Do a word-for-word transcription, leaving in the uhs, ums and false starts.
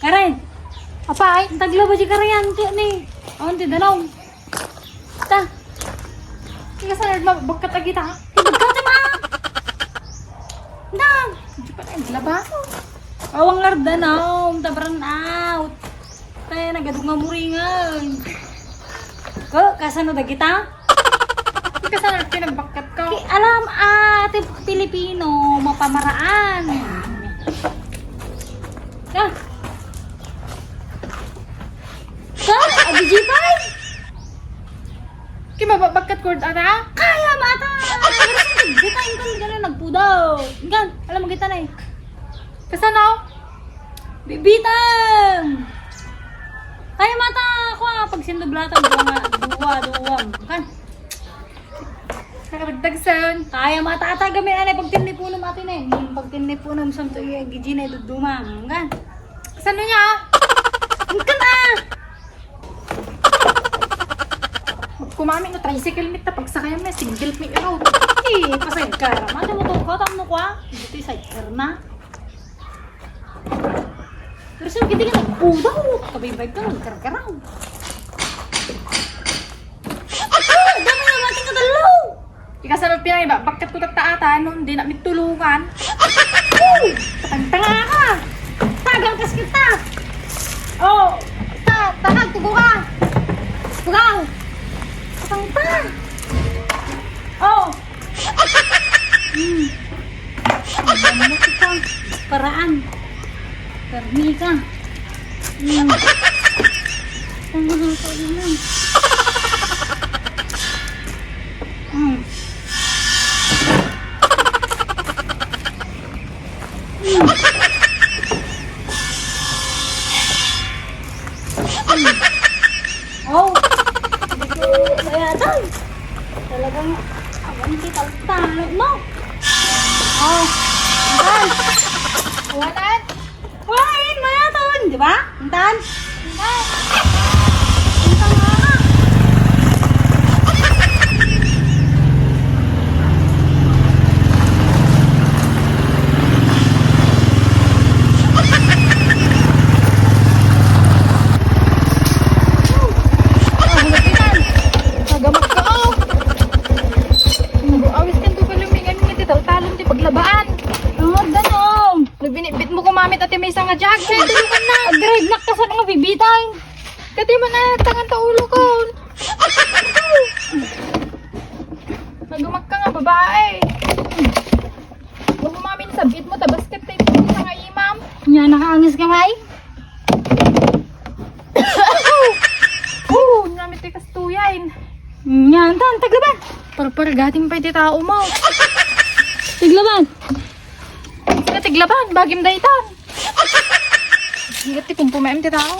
Karen! Apay? Taglaba di karayan, ti ni. Awan ti danong. Ta. Ika sa nagmabagkat agita. Ibagkat ma! Na! Di pa na yung laba. Awang nga danong, ta brown out. Tayo nagadong nga muringan. Ko, kasano dagita? Kasano pinagbakkat ko? Ki alam, ah, ti Pilipino, mapamaraan. Ka? Ka? Adi Jipay? Ki mababakkat ko ata? Kaya mata! Di tayo kung gano'n nagpudaw. Ingkan, alam mo kita na eh. Kasano? Bibitang! Kaya mata ako ah, pag sindublatan, duwa, duwa, duwa. Kan? Nakadagdag sound. Kaya mata ata gamin anay pag tinipunom atin eh. Hmm, pag tinipunom, santo iya gijin ay dudumang. Kan? Saan niya? Ang kan ah! Kumami no tricycle mit ta pagsakayan mi, single mi iraw. Eh, pasayad ka ra. Mata mo to, kota mo kwa? Dito yung sidecar na. Pero sino kita ka nagpudaw? Kabaybay ka, nagkargaraw. Ah, dami nga, mati ka dalaw. Ika sa pinay ba? Bakit ko tataatan nun? Di na mitulungan. Tangtanga ka. Tagal kas kita. Oh, ta, tagag, tugo ka. Tugaw. Tangtanga. Oh. Hmm. Ang gamot ka. Paraan. Permi ka. Hmm. Ang mga kainan. Hmm. Hmm. Hmm. Oh, medyo mayatan. Talagang awan ti taltalo, no? Oh, intan. Awanan. Wain, mayatan, di ba? Intan. Intan. Intan nga. Nagamat ka, oh. Nag-awis ka, to pala, may ganun, iti taltalon, ti paglabaan. Ang hagdan, oh. Nabinitbit mo kumamit, ati, may sanga jug. Ay, tulungan na. Ag-drive na ka sa mga bibitan. Kati man na, tangan ta ulo ko. Nagamat ka nga, babae. Huwag mo mamin sabit mo, ta basket tayo ito sa nga imam. Nya, nakaangis ka, May? Oo, namit tayo kastuyan. Nya, antan, taglaban. Parpargating pa iti tao mo. Taglaban. Sige, taglaban, bagim daytan. Sige, ti kumpumaem ti tao.